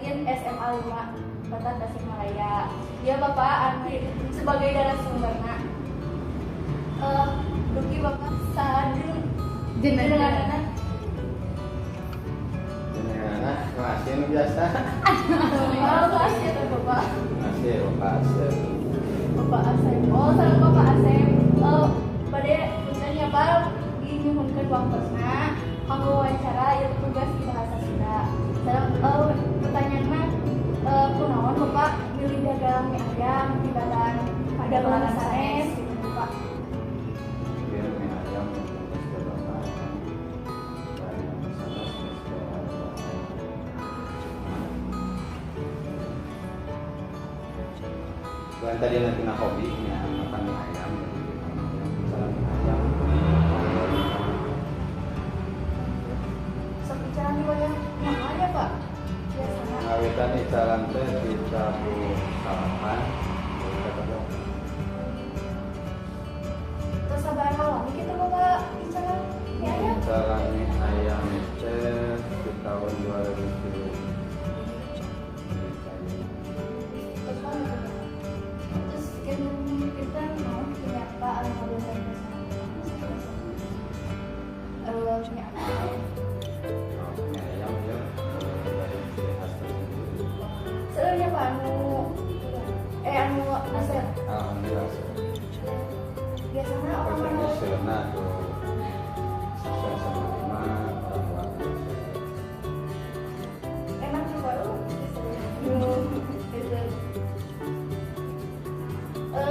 Yakin SMA 5 Kota Tasikmalaya. Ya Bapak anu sebagai narasumberna. Dugi Bapak saha jenengan Jenengan masih nu biasa. Oh, masih tuh Bapak. Masih Bapak Asep. Bapak Asep. Oh, sareng Bapak Asep. Oh, bade punten ya Pak, dinyuhunkeun waktosna kanggo wawancara ieu tugas di bahasa Sunda. Sareng pertanyaan mah kunaon Bapak milih dagang mie ayam tibatan dagangan sanes gitu Bapak. Biar mie ayam terus ke Bapak. Dari sana terus ke Bapak. Dan tadi nanti nak hobi ya makan mie ayam, jadi mie ayam. Sok bicara di wayang namanya Pak. Biasana. Ngawitan icalan teh di 2008. Terus sabaraha lami kitu Bapak icalan mie ayam? Icalan mie ayam teh di tahun 2007. Terus kita mau punya Pak anu biasa mie ayam. Mie ayam ya dari ciri khas tersendiri. Sebenarnya Pak anu anu Asep. Alhamdulillah. Biasanya orang Biasanya mana seuna tuh sama lima orang luar biasa. Enak juga loh.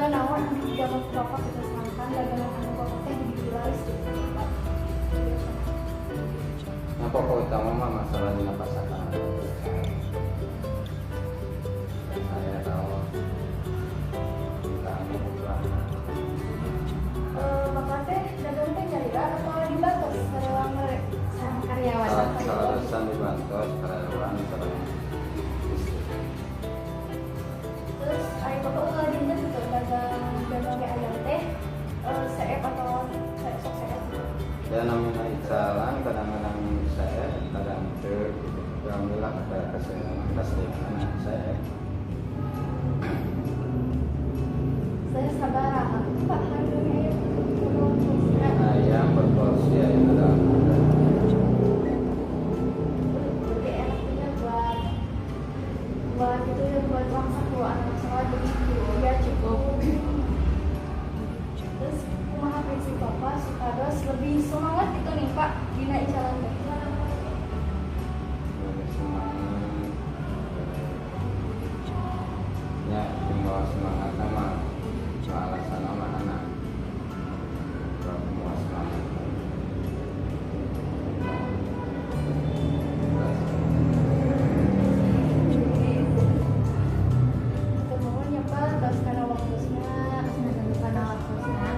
Naon zaman Bapak kita sangkan dagangan anu Bapak teh jadi laris gitu Pak. Nah pokok utama mah masalah dina pasaran. Saya tahu kita anu kurang. Bapak teh dagang teh nyalira atau dibantos sareng sareng karyawan? Salaresan dibantos karyawan sareng istri. Terus ari Bapak ulah dinten gitu dagang dagang mie ayam teh seep atau sok seep gitu. Dan namanya icalan kadang-kadang saya kadang teu gitu. Alhamdulillah ada kesehatan kesehatan saya. Saya sabaraha Pak harga mie ayam porsinya? Ayam per porsi ayam ada. Berarti enaknya buat buat itu ya buat uang saku anak sekolah begitu ya cukup. Terus kumaha prinsip Bapak supados lebih semangat gitu nih Pak dina icalan teh? Lebih semangat. Ya, timbul semangat sama alasan sama anak. Kalau semangat. Nuhun ya Pak, tos kana waktosna, kana waktosna.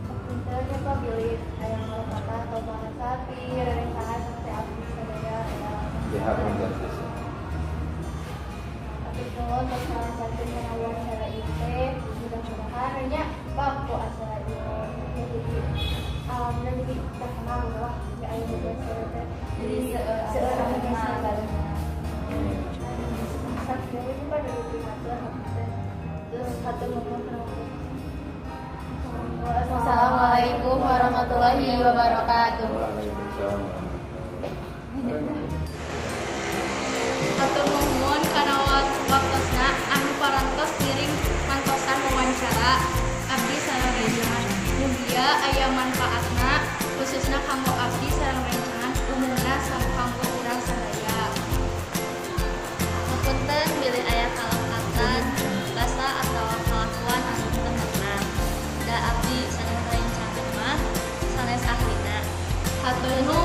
Punten ya Pak bilih hayang kalepatan atau makan sapi, rerencangan sampai abdi sadaya aya. Dihapunten pisan. Tapi nuhun tos ngalancarkeun kana wawancara ieu teh, mudah-mudahan nya Pak ku acara ieu jadi alhamdulillah jadi terkenal gitu lah, mie ayam Bogor teh. Jadi seueur anu kenal. Amin. Sakieu itu Pak dari primatur teh. Terus hatur nuhun kana waktosna. Wassalamualaikum warahmatullahi wabarakatuh. Waalaikumsalam. Hatur nuhun kana waktosna anu parantos ngiring mantosan wawancara abdi sareng rencangan. Mugia aya manfaatna khususna kanggo abdi sareng rencangan umumna sareng kanggo urang sadaya. Hapunten bilih aya kalepatan basa atawa kalakuan anu teu merenah. Da abdi sareng rencangan mah sanes ahlina. Hatur nuhun.